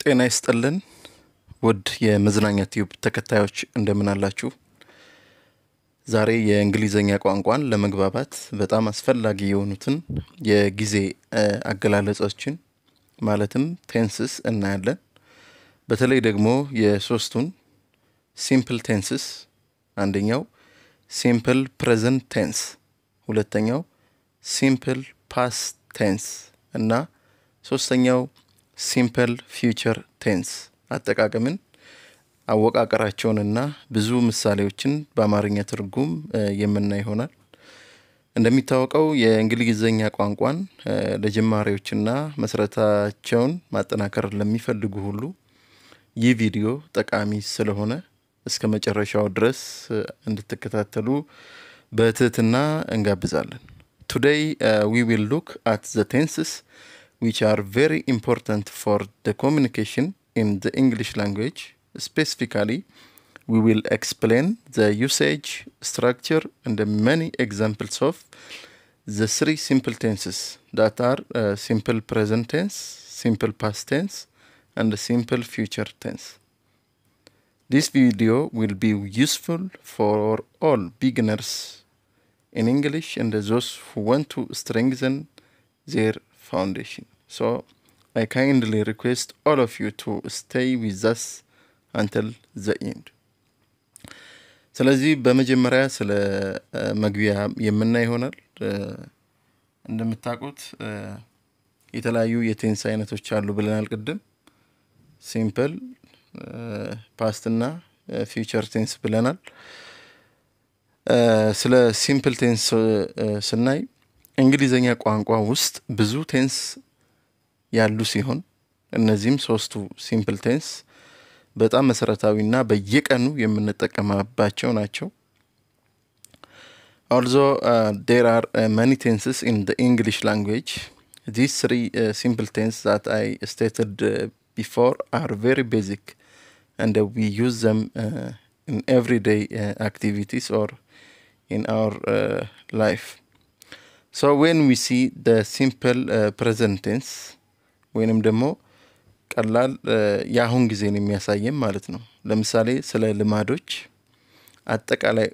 ጤና ይስጥልን ውድ የመዝናኛ ቲዩብ ተከታዮች፣ እንደምን አላችሁ? ዛሬ የእንግሊዘኛ ቋንቋን ለመግባባት በጣም አስፈላጊ የሆኑትን የጊዜ አገላለጾችን ማለትም tenses እናያለን። በተለይ ደግሞ የሶስቱን simple tenses፣ አንደኛው simple present tense፣ ሁለተኛው simple past tense እና ሶስተኛው simple future tense አጠቃቀምን፣ አወቃቀራቸውንና ብዙ ምሳሌዎችን በአማርኛ ትርጉም የምናይ ይሆናል። እንደሚታወቀው የእንግሊዝኛ ቋንቋን ለጀማሪዎችና መሰረታቸውን ማጠናከር ለሚፈልጉ ሁሉ ይህ ቪዲዮ ጠቃሚ ስለሆነ እስከ መጨረሻው ድረስ እንድትከታተሉ በትህትና እንጋብዛለን። Today we will look at the tenses, which are very important for the communication in the English language. Specifically, we will explain the usage, structure, and the many examples of the three simple tenses that are simple present tense, simple past tense, and the simple future tense. This video will be useful for all beginners in English and those who want to strengthen their foundation. So I kindly request all of you to stay with us until the end. ስለዚህ በመጀመሪያ ስለ መግቢያ የምናይ ይሆናል። እንደምታውቁት የተለያዩ የ tense አይነቶች አሉ ብለናል ቅድም። Simple፣ past እና future tense ብለናል። ስለ simple tense ስናይ እንግሊዘኛ ቋንቋ ውስጥ ብዙ tense ያሉ ሲሆን እነዚህም ሶስቱ simple tense በጣም መሰረታዊና በየቀኑ የምንጠቀምባቸው ናቸው። Although there are many tenses in the English language, these three simple tenses that I stated before are very basic and we use them in everyday activities or in our life. So when we see the simple present tense ወይንም ደግሞ ቀላል የአሁን ጊዜን የሚያሳየን ማለት ነው። ለምሳሌ ስለ ልማዶች፣ አጠቃላይ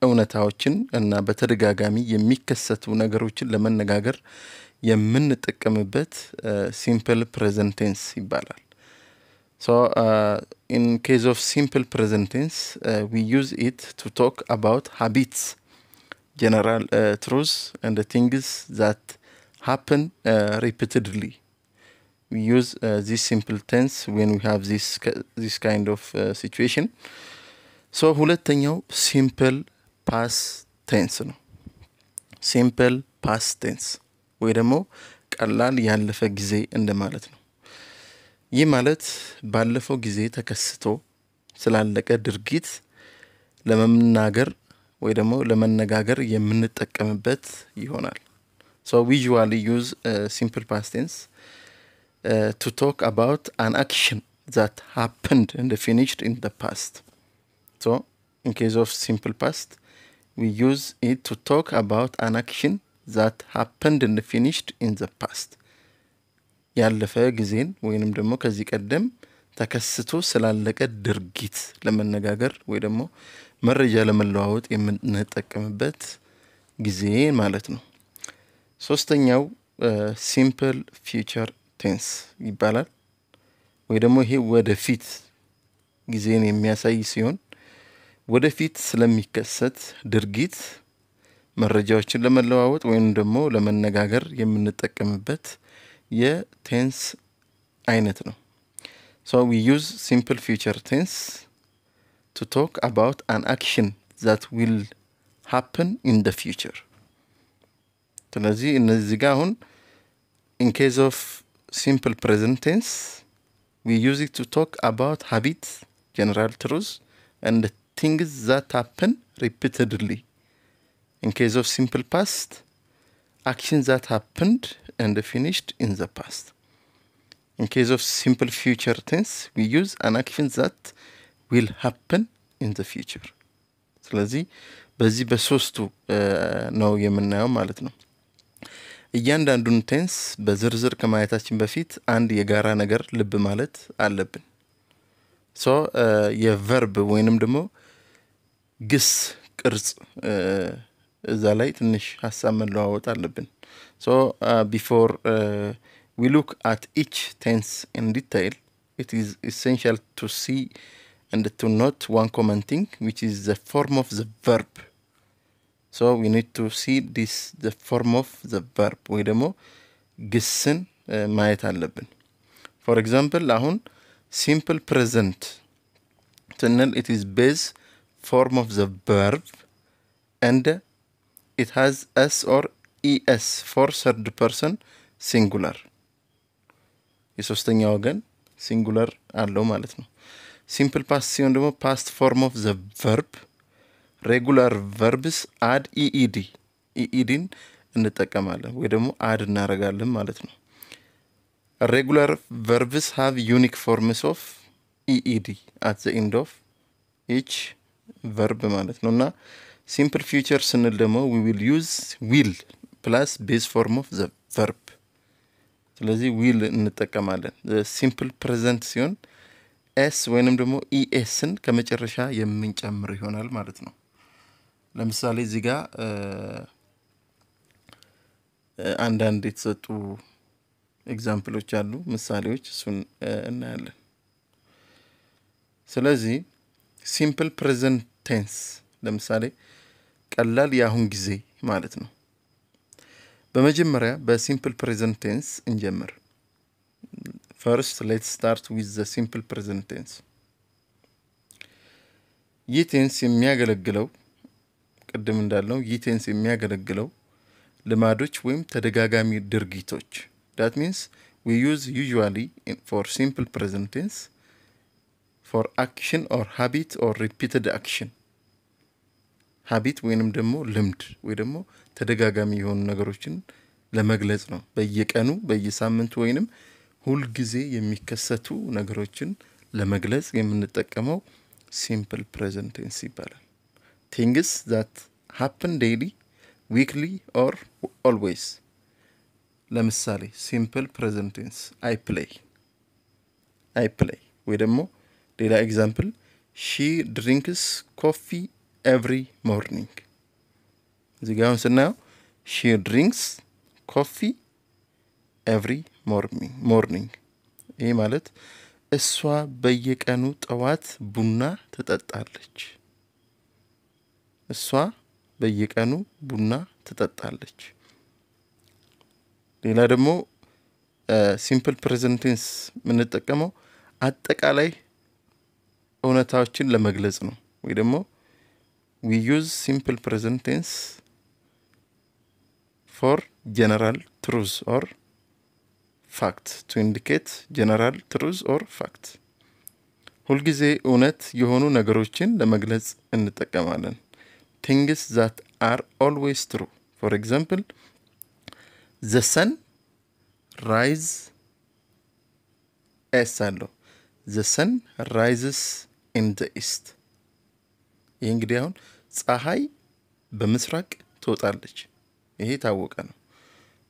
እውነታዎችን እና በተደጋጋሚ የሚከሰቱ ነገሮችን ለመነጋገር የምንጠቀምበት simple present tense ይባላል። So in case of simple present tense, we use it to talk about habits, general truths, and the things that happen repeatedly. We use this simple tense when we have this kind of situation. So ሁለተኛው simple past tense ነው። Simple past tense ወይ ደግሞ ቀላል ያለፈ ጊዜ እንደማለት ነው። ይህ ማለት ባለፈው ጊዜ ተከስቶ ስላለቀ ድርጊት ለመናገር ወይ ደግሞ ለመነጋገር የምንጠቀምበት ይሆናል። So we usually use simple past tense to talk about an action that happened and finished in the past. So in case of simple past, we use it to talk about an action that happened and finished in the past. ያለፈ ጊዜን ወይንም ደግሞ ከዚህ ቀደም ተከስቶ ስላለቀ ድርጊት ለመነጋገር ወይ ደግሞ መረጃ ለመለዋወጥ የምንጠቀምበት ጊዜ ማለት ነው። ሶስተኛው simple future tense ይባላል። ወይ ደግሞ ይሄ ወደፊት ጊዜን የሚያሳይ ሲሆን ወደፊት ስለሚከሰት ድርጊት መረጃዎችን ለመለዋወጥ ወይም ደግሞ ለመነጋገር የምንጠቀምበት የ tense አይነት ነው። So we use simple future tense to talk about an action that will happen in the future. ስለዚህ እነዚህ ጋር አሁን in case of simple present tense, we use it to talk about habits, general truths, and things that happen repeatedly. In case of simple past, actions that happened and finished in the past. In case of simple future tense, we use an action that will happen in the future. ስለዚህ በዚህ በሶስቱ ነው የምናየው ማለት ነው። እያንዳንዱን tense በዝርዝር ከማየታችን በፊት አንድ የጋራ ነገር ልብ ማለት አለብን። So የ verb ወይንም ደግሞ ግስ ቅርጽ እዛ ላይ ትንሽ ሀሳብ መለዋወጥ አለብን። So before we look at each tense in detail, it is essential to see and to note one common thing, which is the form of the verb. So we need to see this, the form of the verb ወይ ደግሞ ግስን ማየት አለብን። For example, አሁን simple present ስንል it is base form of the verb and it has s or es for third person singular. የሶስተኛ ወገን singular አለው ማለት ነው። Simple past ሲሆን ደግሞ past form of the verb, regular verbs add ed. Ed ን እንጠቀማለን ወይ ደግሞ add እናደርጋለን ማለት ነው። Regular verbs have unique forms of ed at the end of each verb ማለት ነው። እና simple future ስንል ደግሞ we will use will plus base form of the verb። ስለዚህ will እንጠቀማለን። Simple present ሲሆን s ወይንም ደግሞ es ን ከመጨረሻ የምንጨምር ይሆናል ማለት ነው። ለምሳሌ እዚህ ጋር አንዳንድ የተሰጡ example ኦች አሉ፣ ምሳሌዎች፣ እሱን እናያለን። ስለዚህ simple present tense ለምሳሌ ቀላል የአሁን ጊዜ ማለት ነው። በመጀመሪያ በ simple present tense እንጀምር። First, let's start with the simple present tense። ይህ tense የሚያገለግለው፣ ቅድም እንዳልነው፣ ይህ tense የሚያገለግለው ልማዶች ወይም ተደጋጋሚ ድርጊቶች። That means we use usually for simple present tense for action or habit or repeated action. Habit ወይንም ደግሞ ልምድ ወይ ደግሞ ተደጋጋሚ የሆኑ ነገሮችን ለመግለጽ ነው። በየቀኑ፣ በየሳምንቱ ወይንም ሁልጊዜ የሚከሰቱ ነገሮችን ለመግለጽ የምንጠቀመው simple present tense ይባላል። Things that happen daily, weekly or always። ለምሳሌ simple present tense I play, I play። ወይ ደግሞ ሌላ example, she drinks coffee every morning። እዚህ ጋር አሁን ስናየው she drinks coffee every morning። ይህ ማለት እሷ በየቀኑ ጠዋት ቡና ትጠጣለች። እሷ በየቀኑ ቡና ትጠጣለች። ሌላ ደግሞ simple present tense የምንጠቀመው አጠቃላይ እውነታዎችን ለመግለጽ ነው። ወይ ደግሞ we use simple present tense for general truth or fact, to indicate general truth or fact። ሁልጊዜ እውነት የሆኑ ነገሮችን ለመግለጽ እንጠቀማለን። Things that are always true. For example, the sun rise, s አለው፣ the sun rises in the east። ይህ እንግዲህ አሁን ፀሐይ በምስራቅ ትወጣለች። ይሄ የታወቀ ነው።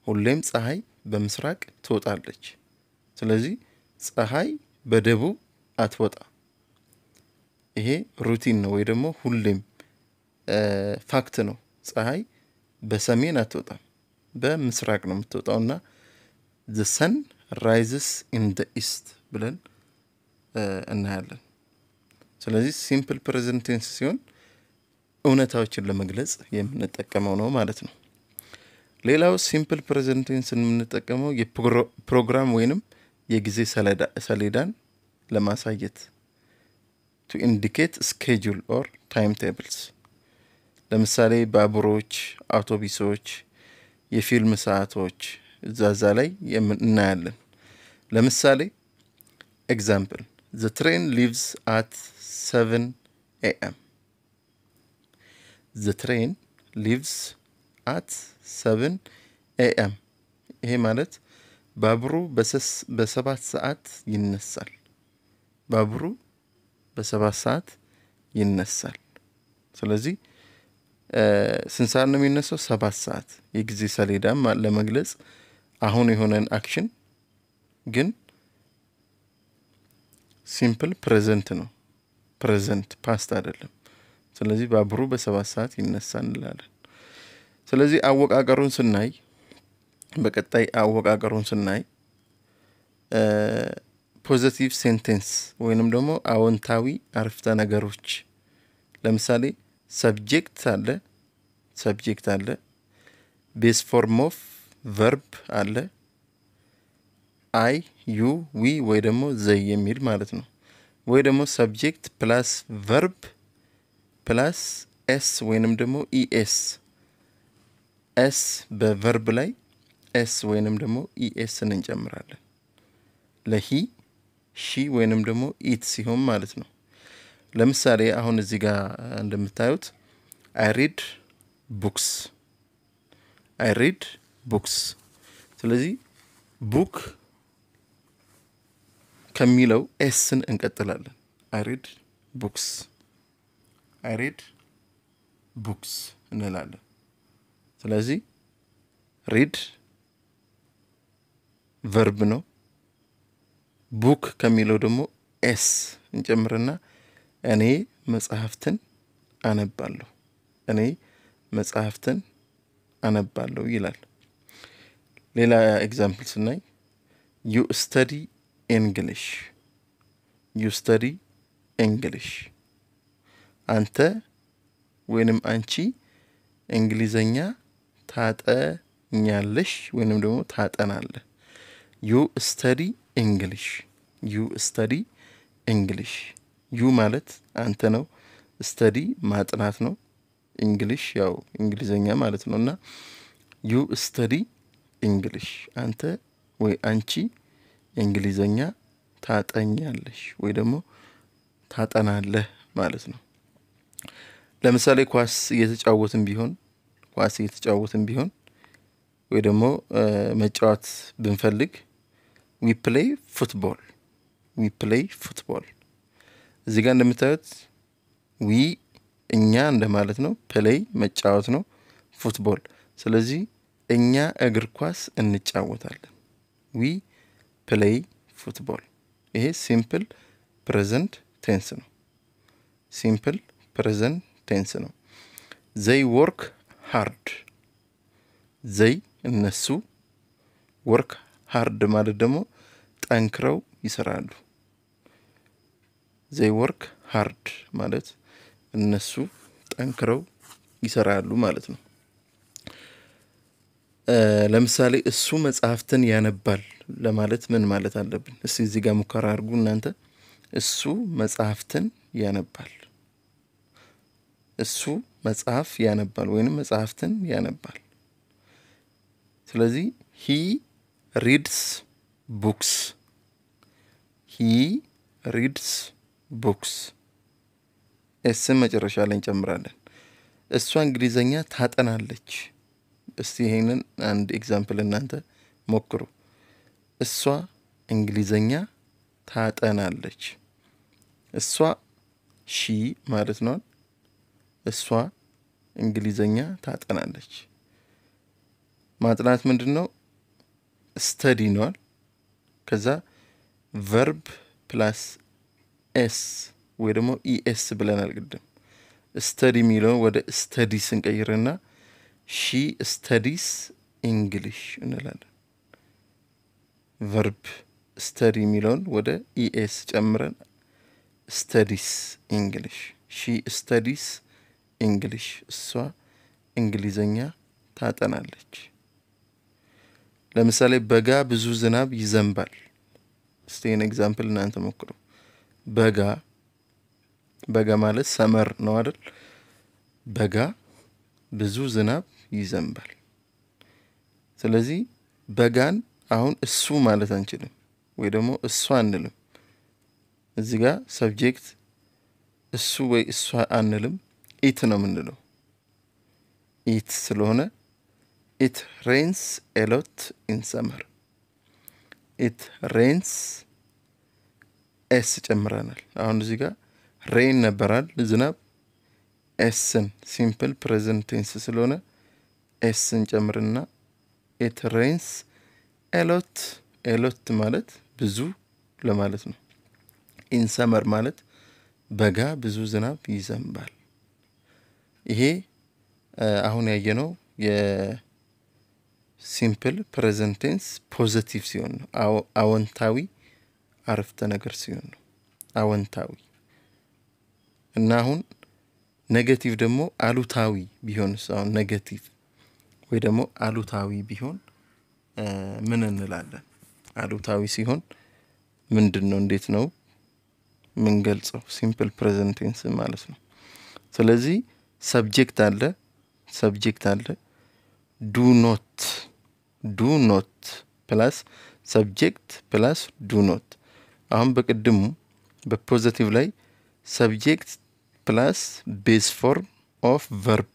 ሁሌም ፀሐይ በምስራቅ ትወጣለች። ስለዚህ ፀሐይ በደቡብ አትወጣም። ይሄ routine ነው ወይ ደግሞ ሁሌም fact ነው። ፀሐይ በሰሜን አትወጣም፣ በምስራቅ ነው የምትወጣው እና the sun rises in the east ብለን እናያለን። ስለዚህ simple present tense ሲሆን እውነታዎችን ለመግለጽ የምንጠቀመው ነው ማለት ነው። ሌላው simple present tense የምንጠቀመው የፕሮግራም ወይንም የጊዜ ሰሌዳን ለማሳየት፣ to indicate schedule or time tables። ለምሳሌ ባቡሮች፣ አውቶቡሶች፣ የፊልም ሰዓቶች እዛ ላይ እናያለን። ለምሳሌ example, the train leaves at 7 a.m. The train leaves at 7 a.m. ይሄ ማለት ባቡሩ በ7 ሰዓት ይነሳል። ባቡሩ በ7 ሰዓት ይነሳል። ስለዚህ ስንት ሰዓት ነው የሚነሳው? 7 ሰዓት። የጊዜ ሰሌዳ ለመግለጽ አሁን የሆነን action ግን simple present ነው። Present past አይደለም። ስለዚህ ባቡሩ በ7 ሰዓት ይነሳ እንላለን። ስለዚህ አወቃቀሩን ስናይ፣ በቀጣይ አወቃቀሩን ስናይ positive sentence ወይንም ደግሞ አዎንታዊ አረፍተ ነገሮች፣ ለምሳሌ subject አለ፣ base form of verb አለ፣ I፣ you፣ we ወይ ደግሞ they የሚል ማለት ነው። ወይ ደግሞ subject plus verb plus s ወይንም ደግሞ es፣ s በ verb ላይ s ወይንም ደግሞ es ን እንጨምራለን ለ he፣ she ወይንም ደግሞ it ሲሆን ማለት ነው። ለምሳሌ አሁን እዚህ ጋር እንደምታዩት I read books፣ I read books። ስለዚህ book ከሚለው s ን እንቀጥላለን። I read books፣ I read books እንላለን። ስለዚህ read verb ነው። Book ከሚለው ደግሞ s እንጨምርና እኔ መጽሐፍትን አነባለሁ፣ እኔ መጽሐፍትን አነባለሁ ይላል። ሌላ example ስናይ you study English፣ you study English፣ አንተ ወይንም አንቺ እንግሊዘኛ ታጠኛለሽ ወይንም ደግሞ ታጠናለህ። You study English፣ you study English። You ማለት አንተ ነው። Study ማጥናት ነው። English ያው እንግሊዘኛ ማለት ነው። እና you study English፣ አንተ ወይ አንቺ እንግሊዘኛ ታጠኛለሽ ወይ ደግሞ ታጠናለህ ማለት ነው። ለምሳሌ ኳስ እየተጫወትን ቢሆን ወይ ደግሞ መጫወት ብንፈልግ we play football፣ we play football። እዚህ ጋር እንደምታዩት we እኛ እንደማለት ነው። Play መጫወት ነው። Football። ስለዚህ እኛ እግር ኳስ እንጫወታለን። We play football። ይሄ simple present tense ነው። Simple present tense ነው። They work hard። They እነሱ፣ work hard ማለት ደግሞ ጠንክረው ይሰራሉ። They work hard ማለት እነሱ ጠንክረው ይሰራሉ ማለት ነው። ለምሳሌ እሱ መጽሐፍትን ያነባል ለማለት ምን ማለት አለብን? እስቲ እዚህ ጋር ሙከራ አድርጉ እናንተ። እሱ መጽሐፍትን ያነባል። እሱ መጽሐፍ ያነባል ወይንም መጽሐፍትን ያነባል። ስለዚህ he reads books፣ he reads books፣ s ን መጨረሻ ላይ እንጨምራለን። እሷ እንግሊዘኛ ታጠናለች። እስቲ ይሄንን አንድ example እናንተ ሞክሩ። እሷ እንግሊዘኛ ታጠናለች። እሷ she ማለት ነው። እሷ እንግሊዘኛ ታጠናለች። ማጥናት ምንድን ነው? Study ነው። ከዛ verb plus s ወይ ደግሞ es ብለናል ቅድም። Study የሚለውን ወደ studies እንቀይርና she studies English እንላለን። Verb study የሚለውን ወደ es ጨምረን studies English፣ she studies English፣ እሷ እንግሊዘኛ ታጠናለች። ለምሳሌ በጋ ብዙ ዝናብ ይዘንባል። እስቲ ይህን example እናንተ ሞክሩ። በጋ፣ በጋ ማለት summer ነው አይደል? በጋ ብዙ ዝናብ ይዘንባል። ስለዚህ በጋን አሁን እሱ ማለት አንችልም፣ ወይ ደግሞ እሷ አንልም። እዚህ ጋር subject እሱ ወይ እሷ አንልም፣ it ነው የምንለው። It ስለሆነ it rains a lot in summer። It rains፣ s ጨምረናል። አሁን እዚህ ጋር rain ነበራል ዝናብ፣ s ን simple present tense ስለሆነ s ን ጨምርና it rains a lot። A lot ማለት ብዙ ለማለት ነው። In summer ማለት በጋ ብዙ ዝናብ ይዘንባል። ይሄ አሁን ያየነው የ simple present tense positive ሲሆን ነው። አዎንታዊ አረፍተ ነገር ሲሆን ነው። አዎንታዊ። እና አሁን negative ደግሞ አሉታዊ ቢሆንስ? አሁን negative ወይ ደግሞ አሉታዊ ቢሆን ምን እንላለን? አሉታዊ ሲሆን ምንድን ነው? እንዴት ነው ምንገልጸው? Simple present tense ማለት ነው። ስለዚህ subject አለ፣ subject አለ፣ do not፣ do not plus subject plus do not። አሁን በቅድሙ በ positive ላይ subject plus base form of verb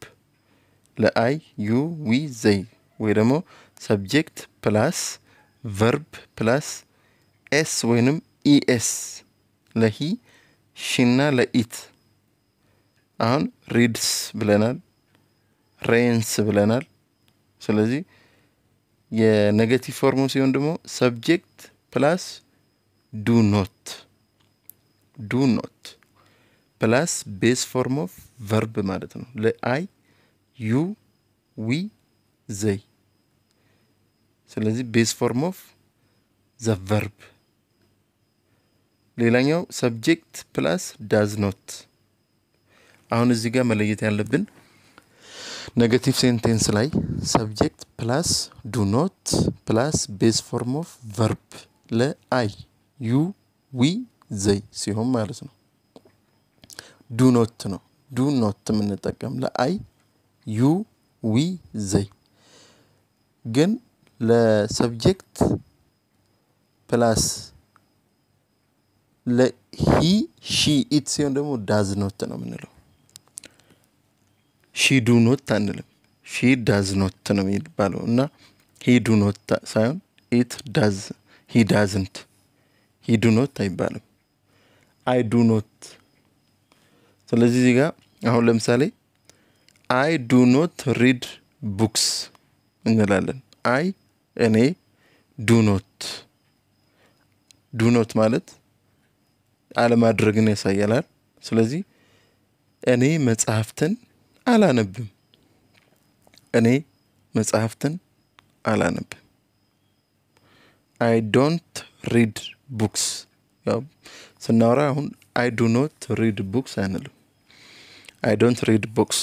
ለ I, you, we, they ወይ ደግሞ subject plus verb plus s ወይንም es ለ he, she ና ለ it። አሁን reads ብለናል፣ rains ብለናል። ስለዚህ የ negative form ኡ ሲሆን ደግሞ subject plus do not፣ do not plus base form of verb ማለት ነው ለ I, you, we, they። ስለዚህ base form of the verb። ሌላኛው subject plus does not። አሁን እዚህ ጋር መለየት ያለብን negative sentence ላይ subject plus do not plus base form of verb ለ I, you, we, they ሲሆን ማለት ነው። Do not ነው፣ do not የምንጠቀም ለ I, you, we, they። ግን ለ subject plus ለ he, she, it ሲሆን ደግሞ does not ነው የምንለው። She do not አንልም። She does not ነው የሚባለው እና he do not ሳይሆን it does፣ he doesn't፣ he do not አይባልም። I do not። ስለዚህ እዚህ ጋር አሁን ለምሳሌ I do not read books እንላለን። I እኔ፣ do not፣ do not ማለት አለማድረግን ያሳያላል። ስለዚህ እኔ መጽሐፍትን አላነብም። እኔ መጽሐፍትን አላነብም። I don't read books። ያው ስናወራ አሁን I do not read books አንልም። I don't read books።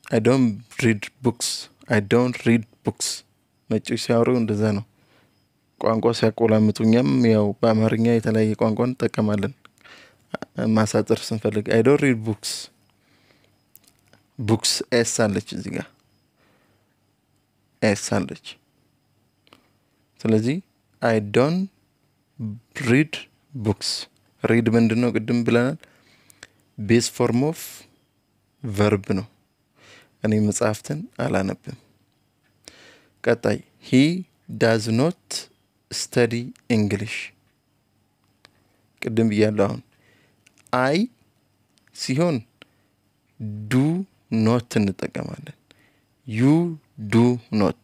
I don't read books። I don't read books። ነጮች ሲያወሩ እንደዛ ነው። ቋንቋ ሲያቆላምጡ እኛም ያው በአማርኛ የተለያየ ቋንቋ እንጠቀማለን ማሳጠር ስንፈልግ። I don't read books። Books s አለች፣ እዚህ ጋር s አለች። ስለዚህ I don't read books። Read ምንድን ነው? ቅድም ብለናል። Base form of verb ነው። እኔ መጽሐፍትን አላነብም። ቀጣይ he does not study English። ቅድም ብያለሁ። አሁን I ሲሆን do not እንጠቀማለን። You do not፣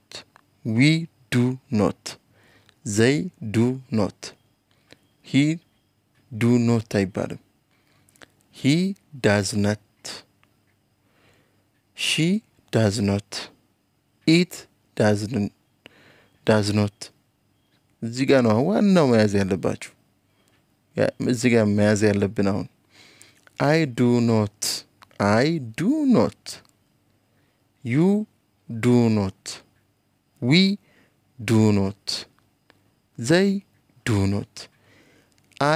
we do not፣ they do not። He do not አይባልም። He does not፣ she does not፣ it does not። እዚህ ጋር ነው አሁን ዋናው መያዝ ያለባችሁ። እዚህ ጋር መያዝ ያለብን አሁን I do not፣ I do not፣ you do not፣ we do not፣ they do not።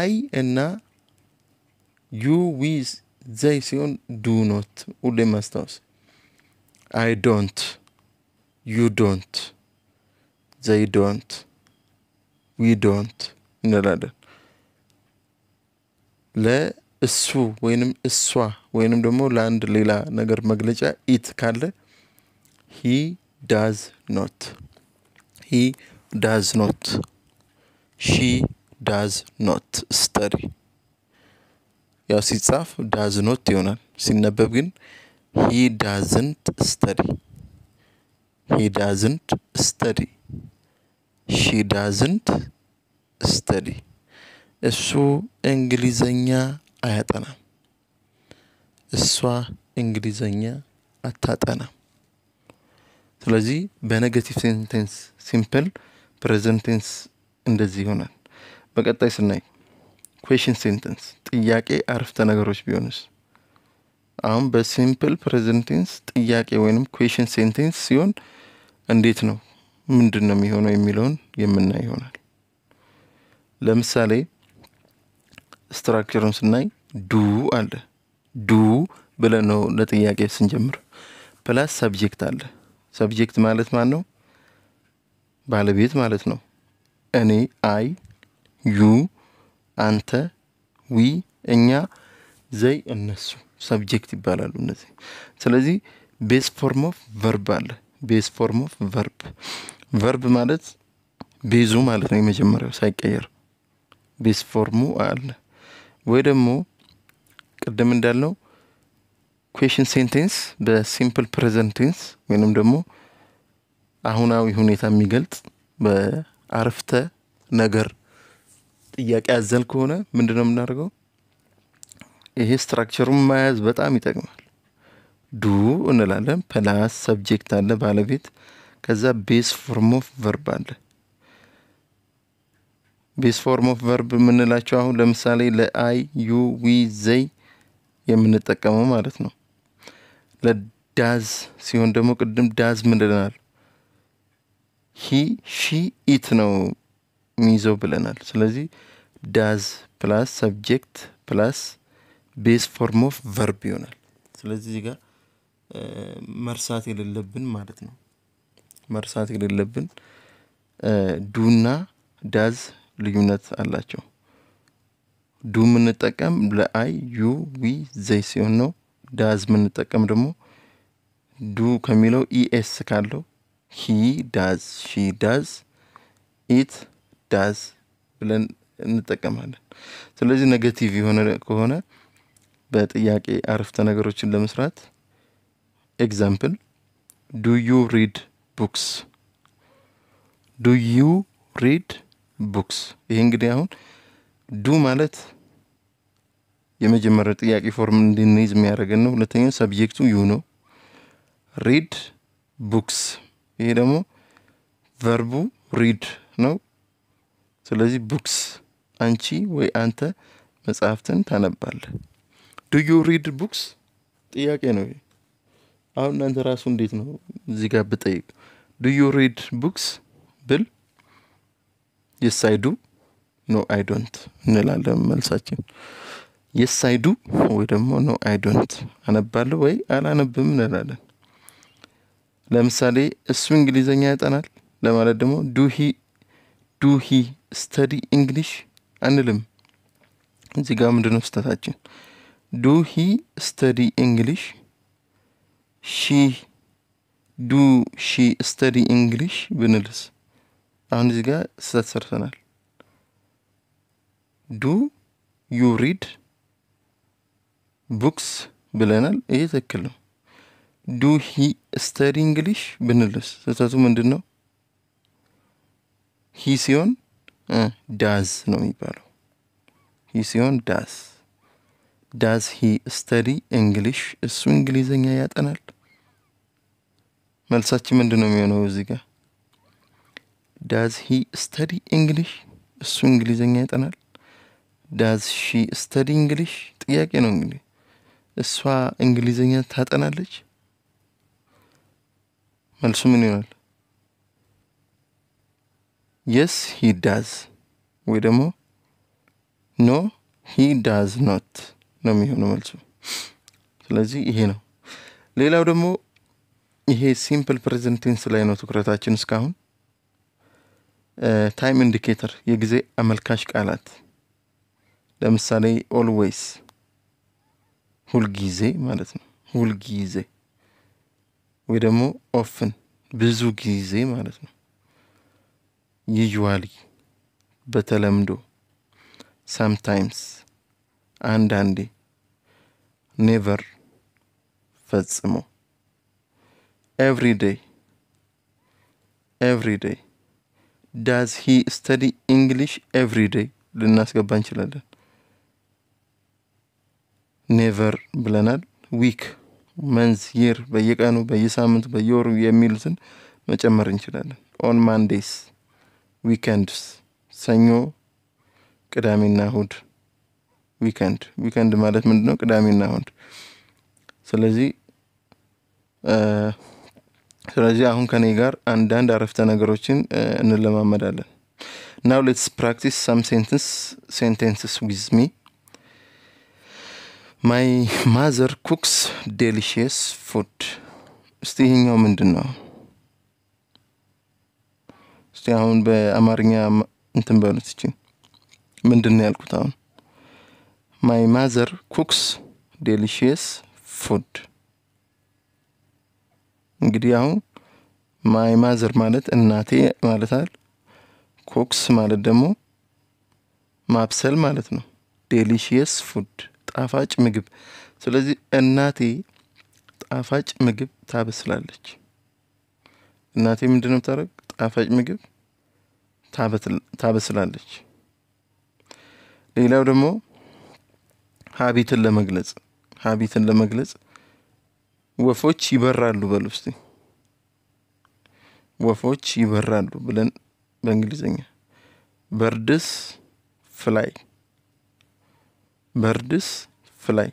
I እና you, we, they ሲሆን do not ሁሌም ማስታወስ። I don't፣ you don't፣ they don't፣ we don't እንላለን። ለእሱ ወይንም እሷ ወይንም ደግሞ ለአንድ ሌላ ነገር መግለጫ it ካለ he does not፣ he does not፣ she does not study። ያው ሲጻፍ does not ይሆናል። ሲነበብ ግን he doesn't study፣ he doesn't study፣ she doesn't study። እሱ እንግሊዘኛ አያጠናም፣ እሷ እንግሊዘኛ አታጠናም። ስለዚህ በ negative sentence simple present tense እንደዚህ ይሆናል። በቀጣይ ስናይ question sentence ጥያቄ አረፍተ ነገሮች ቢሆንስ? አሁን በ simple present tense ጥያቄ ወይንም question sentence ሲሆን እንዴት ነው፣ ምንድን ነው የሚሆነው የሚለውን የምናይ ይሆናል። ለምሳሌ structure ኡን ስናይ do አለ። Do ብለን ነው ለጥያቄ ስንጀምር፣ plus subject አለ። Subject ማለት ማን ነው? ባለቤት ማለት ነው። እኔ I፣ you አንተ፣ we እኛ፣ they እነሱ subject ይባላሉ እነዚህ። ስለዚህ base form of verb አለ። Base form of verb፣ verb ማለት base ኡ ማለት ነው። የመጀመሪያው ሳይቀየር base form ኡ አለ። ወይ ደግሞ ቅድም እንዳልነው question sentence በ simple present tense ወይንም ደግሞ አሁናዊ ሁኔታ የሚገልጽ በአረፍተ ነገር ጥያቄ አዘል ከሆነ ምንድን ነው የምናደርገው? ይሄ structure ኡን መያዝ በጣም ይጠቅማል። Do እንላለን፣ plus subject አለ ባለቤት፣ ከዛ base form of verb አለ። Base form of verb የምንላቸው አሁን ለምሳሌ ለ I፣ you፣ we፣ they የምንጠቀመው ማለት ነው። ለ does ሲሆን ደግሞ ቅድም does ምን ብለናል? He፣ she፣ it ነው የሚይዘው ብለናል። ስለዚህ does plus subject plus base form of verb ይሆናል። ስለዚህ እዚህ ጋር መርሳት የሌለብን ማለት ነው፣ መርሳት የሌለብን do ና does ልዩነት አላቸው። Do የምንጠቀም ለ I፣ you፣ we፣ they ሲሆን ነው። Does የምንጠቀም ደግሞ do ከሚለው es ካለው he does፣ she does፣ it does ብለን እንጠቀማለን። ስለዚህ negative የሆነ ከሆነ በጥያቄ አረፍተ ነገሮችን ለመስራት example፣ do you read books? Do you read books? ይሄ እንግዲህ አሁን do ማለት የመጀመሪያው ጥያቄ form እንድንይዝ የሚያደርገን ነው። ሁለተኛው subject ኡ you ነው። Read books፣ ይሄ ደግሞ verb ኡ read ነው። ስለዚህ books፣ አንቺ ወይ አንተ መጽሐፍትን ታነባለህ። Do you read books ጥያቄ ነው። ይሄ አሁን እናንተ ራሱ እንዴት ነው እዚህ ጋር ብጠይቅ፣ do you read books ብል yes I do፣ no I don't እንላለን መልሳችን። Yes I do ወይ ደግሞ no I don't፣ አነባለሁ ወይ አላነብም እንላለን። ለምሳሌ እሱ እንግሊዘኛ ያጠናል ለማለት ደግሞ do he study English አንልም። እዚህ ጋር ምንድነው ስህተታችን? Do he study English፣ she፣ do she study English ብንልስ? አሁን እዚህ ጋር ስህተት ሰርተናል። Do you read books ብለናል። ይሄ ትክክል ነው። Do he study English ብንልስ ስህተቱ ምንድን ነው? He ሲሆን does ነው የሚባለው። He ሲሆን does። Does he study English? እሱ እንግሊዘኛ ያጠናል። መልሳችን ምንድን ነው የሚሆነው እዚህ ጋር? Does he study English? እሱ እንግሊዘኛ ያጠናል። Does she study English? ጥያቄ ነው እንግዲህ። እሷ እንግሊዘኛ ታጠናለች? መልሱ ምን ይሆናል? Yes, he does ወይ ደግሞ no, he does not ነው የሚሆነው መልሱ። ስለዚህ ይሄ ነው። ሌላው ደግሞ ይሄ simple present tense ላይ ነው ትኩረታችን እስካሁን። Time indicator፣ የጊዜ አመልካች ቃላት፣ ለምሳሌ always ሁልጊዜ ማለት ነው። ሁልጊዜ ወይ ደግሞ often ብዙ ጊዜ ማለት ነው። Usually በተለምዶ፣ sometimes አንዳንዴ፣ never ፈጽሞ። Every day, every day. Does he study English every day ልናስገባ እንችላለን። Never ብለናል። Week፣ month፣ year፣ በየቀኑ፣ በየሳምንቱ፣ በየወሩ የሚሉትን መጨመር እንችላለን። On Mondays፣ weekends፣ ሰኞ፣ ቅዳሜና እሁድ። Weekend፣ weekend ማለት ምንድን ነው? ቅዳሜና እሁድ። ስለዚህ አሁን ከኔ ጋር አንዳንድ አረፍተ ነገሮችን እንለማመዳለን። Now let's practice some sentences with me. My mother cooks delicious food። እስቲ ይሄኛው ምንድን ነው? እስቲ አሁን በአማርኛ እንትን በሉት። እቺ ምንድን ነው ያልኩት አሁን? My mother cooks delicious food። እንግዲህ አሁን my mother ማለት እናቴ ማለት አይደል? Cooks ማለት ደግሞ ማብሰል ማለት ነው። Delicious food፣ ጣፋጭ ምግብ። ስለዚህ እናቴ ጣፋጭ ምግብ ታበስላለች። እናቴ ምንድን ነው የምታደርግ? ጣፋጭ ምግብ ታበስላለች። ሌላው ደግሞ habit ን ለመግለጽ ወፎች ይበራሉ በሉ እስቲ። ወፎች ይበራሉ ብለን በእንግሊዝኛ birds fly፣ birds fly።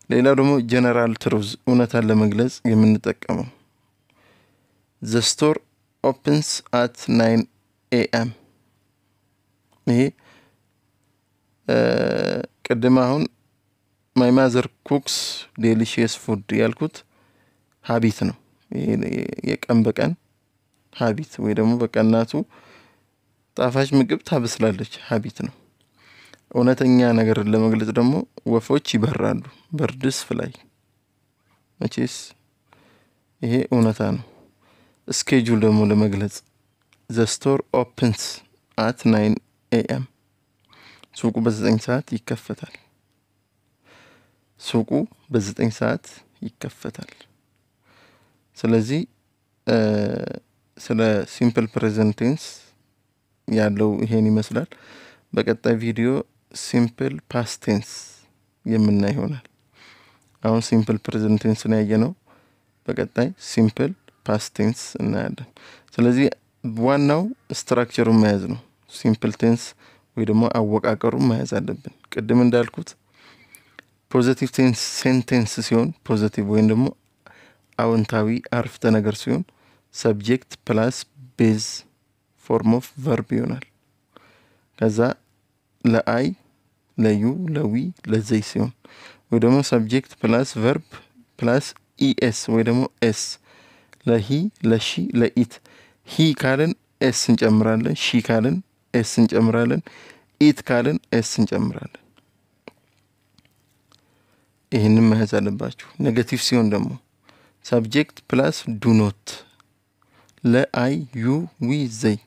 ሌላው ደግሞ general truth፣ እውነታን ለመግለጽ የምንጠቀመው the store opens at 9 a.m። ይሄ ቅድም አሁን my mother cooks delicious food ያልኩት habit ነው። የቀን በቀን habit ወይ ደግሞ በቃ እናቱ ጣፋጭ ምግብ ታበስላለች፣ habit ነው። እውነተኛ ነገርን ለመግለጽ ደግሞ ወፎች ይበራሉ፣ birds fly። መቼስ ይሄ እውነታ ነው። Schedule ደግሞ ለመግለጽ the store opens at 9 a.m። ሱቁ በ9 ሰዓት ይከፈታል። ሱቁ በ9 ሰዓት ይከፈታል። ስለዚህ ስለ simple present tense ያለው ይሄን ይመስላል። በቀጣይ ቪዲዮ simple past tense የምናይ ይሆናል። አሁን simple present tense ነው ያየነው። በቀጣይ simple past tense እናያለን። ስለዚህ ዋናው structure ኡን መያዝ ነው። Simple tense ወይ ደግሞ አወቃቀሩን መያዝ አለብን። ቅድም እንዳልኩት positive tense sentence ሲሆን፣ positive ወይም ደግሞ አዎንታዊ አረፍተ ነገር ሲሆን subject plus base form of verb ይሆናል። ከዛ ለ I፣ ለ you፣ ለ we፣ ለ they ሲሆን ወይ ደግሞ subject plus verb plus es ወይ ደግሞ s ለ he፣ ለ she፣ ለ it። He ካልን s እንጨምራለን። She ካልን s እንጨምራለን። It ካልን s እንጨምራለን። ይህንን መያዝ አለባችሁ። Negative ሲሆን ደግሞ subject plus do not ለ I፣ you፣ we፣ they፣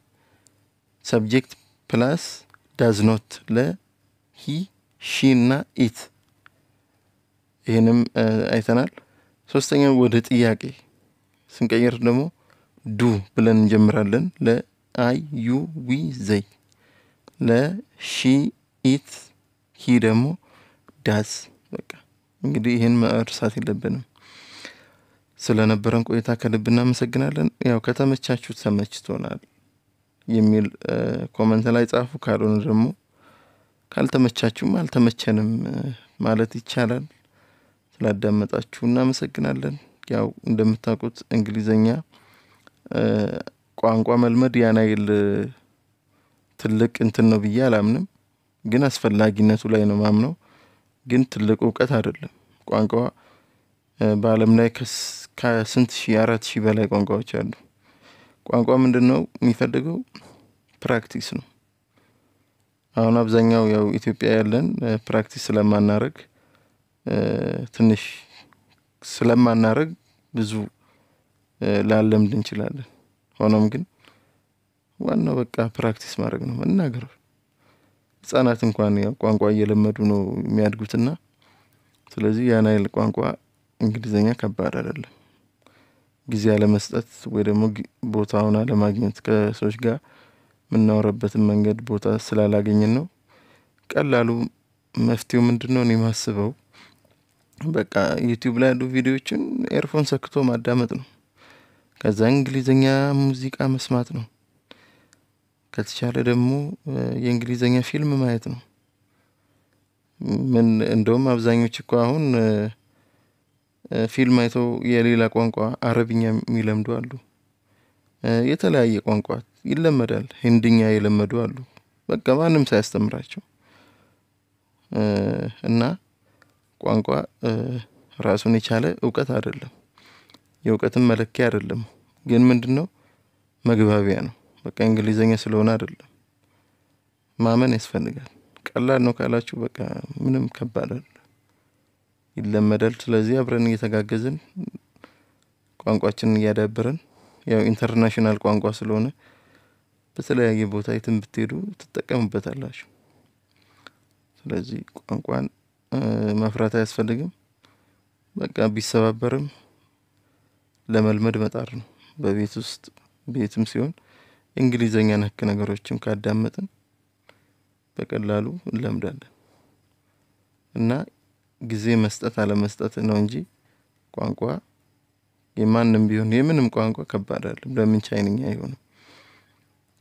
subject plus does not ለ he፣ she እና it። ይህንም አይተናል። ሶስተኛው ወደ ጥያቄ ስንቀይር ደግሞ do ብለን እንጀምራለን። ለ I፣ you፣ we፣ they፣ ለ she፣ it፣ he ደግሞ does። በቃ እንግዲህ ይህን መርሳት የለብንም። ስለነበረን ቆይታ ከልብ እናመሰግናለን። ያው ከተመቻችሁ ተመችቶናል የሚል comment ላይ ጻፉ። ካልሆነ ደግሞ ካልተመቻችሁም አልተመቸንም ማለት ይቻላል። ስላዳመጣችሁ እናመሰግናለን። ያው እንደምታውቁት እንግሊዘኛ ቋንቋ መልመድ ያን ያህል ትልቅ እንትን ነው ብዬ አላምንም፣ ግን አስፈላጊነቱ ላይ ነው ማምነው። ግን ትልቅ እውቀት አይደለም። ቋንቋ በዓለም ላይ ከስንት ሺህ፣ 4,000 በላይ ቋንቋዎች አሉ። ቋንቋ ምንድን ነው የሚፈልገው? Practice ነው። አሁን አብዛኛው ያው ኢትዮጵያ ያለን practice ስለማናረግ፣ ትንሽ ስለማናረግ ብዙ ላንለምድ እንችላለን። ሆኖም ግን ዋናው በቃ practice ማድረግ ነው፣ መናገር። ህጻናት እንኳን ያው ቋንቋ እየለመዱ ነው የሚያድጉትና ስለዚህ ያን ያህል ቋንቋ እንግሊዘኛ ከባድ አይደለም። ጊዜ አለመስጠት ወይ ደግሞ ቦታውን አለማግኘት፣ ከሰዎች ጋር የምናወራበትን መንገድ ቦታ ስላላገኘን ነው። ቀላሉ መፍትሄው ምንድነው? እኔ የማስበው በቃ ዩቲዩብ ላይ ያሉ ቪዲዮዎችን earphone ሰክቶ ማዳመጥ ነው። ከዛ እንግሊዘኛ ሙዚቃ መስማት ነው። ከተቻለ ደግሞ የእንግሊዘኛ ፊልም ማየት ነው። ምን እንደውም አብዛኞች እኮ አሁን ፊልም አይተው የሌላ ቋንቋ አረብኛ የሚለምዱ አሉ። የተለያየ ቋንቋ ይለመዳል። ህንድኛ የለመዱ አሉ። በቃ ማንም ሳያስተምራቸው። እና ቋንቋ ራሱን የቻለ እውቀት አይደለም። የእውቀትም መለኪያ አይደለም። ግን ምንድነው? መግባቢያ ነው። በቃ እንግሊዘኛ ስለሆነ አይደለም። ማመን ያስፈልጋል። ቀላል ነው ካላችሁ በቃ ምንም ከባድ አይደለም። ይለመዳል። ስለዚህ አብረን እየተጋገዝን ቋንቋችንን እያዳበርን፣ ያው international ቋንቋ ስለሆነ በተለያየ ቦታ የትም ብትሄዱ ትጠቀሙበታላችሁ። ስለዚህ ቋንቋን መፍራት አያስፈልግም። በቃ ቢሰባበርም ለመልመድ መጣር ነው። በቤት ውስጥ ቤትም ሲሆን እንግሊዘኛ ነክ ነገሮችን ካዳመጥን በቀላሉ እንለምዳለን። እና ጊዜ መስጠት አለመስጠት ነው እንጂ ቋንቋ የማንም ቢሆን የምንም ቋንቋ ከባድ አይደለም። ለምን ቻይንኛ አይሆንም?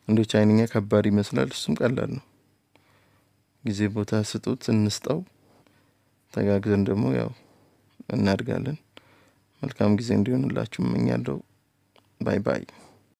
እንደ ቻይንኛ ከባድ ይመስላል፣ እሱም ቀላል ነው። ጊዜ ቦታ ስጡት፣ እንስጠው። ተጋግዘን ደግሞ ያው እናድጋለን። መልካም ጊዜ እንዲሆንላችሁ እመኛለሁ። Bye bye።